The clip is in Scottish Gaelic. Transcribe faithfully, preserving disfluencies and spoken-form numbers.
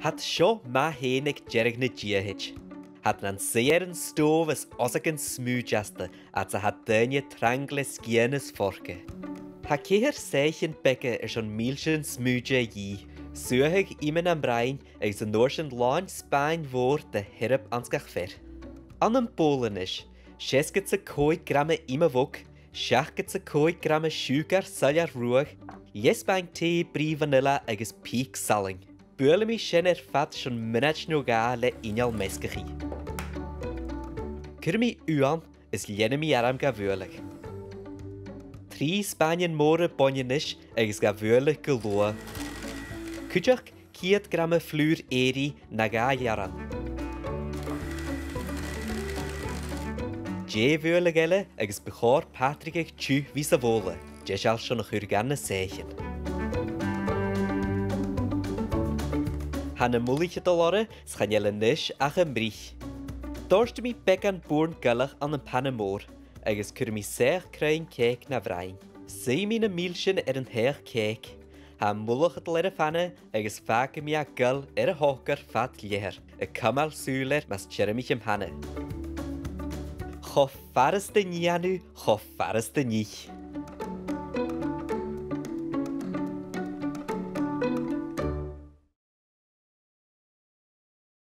Tha iad seo math fhèin aig deireadh na diathaid. Tha iad nan suidhe air an stòbh is osagan smùid asta, fhad 's a tha daoine trang le sgian is forca. Tha ceithir soithichean beaga airson mìlsean smùide a dhìth, suathadh ìm nam broinn agus an uair sin làn spàin mhòr de sheirp anns gach fear. Ann am bobhla a-nis, seasgad 's a còig grama ìm a' bhog, seachdad 's a còig grama siùcar soilleir ruadh, leth-spàin tì brìgh vanilla agus pìc salainn. Buailidh mi sin air fad son mionaid no dhà le inneal measgachaidh. Cuiridh mi uan is leanaidh mi orm ga bhualadh. Trì spàinean mòra bainne a-nis agus ga bhualadh gu luath. Cuideachd ceud grama flùr èirigh no dhà earrann. Dè bhualadh eile agus bu chòir paidreadh tiugh bhith sa bhobhla, deiseil son a chur dhan na soithichean. Tha na mullaich a' dol orra 's chan eil a-nis ach am bruich. Dòirtidh mi beagan bùrn goileach ann am pana mòr agus cuiridh mi soitheach cruinn cèic na bhroinn. Suidhidh mi na mìlsean air an t-soitheach cèic. Tha am mullach a' dol air a' phana agus fàgaidh mi a' ghoil air a shocair fad leth-uair, a' cumail sùil air mus tioraidh mi am pana. Cho furasta an dèanamh, cho furasta an ith.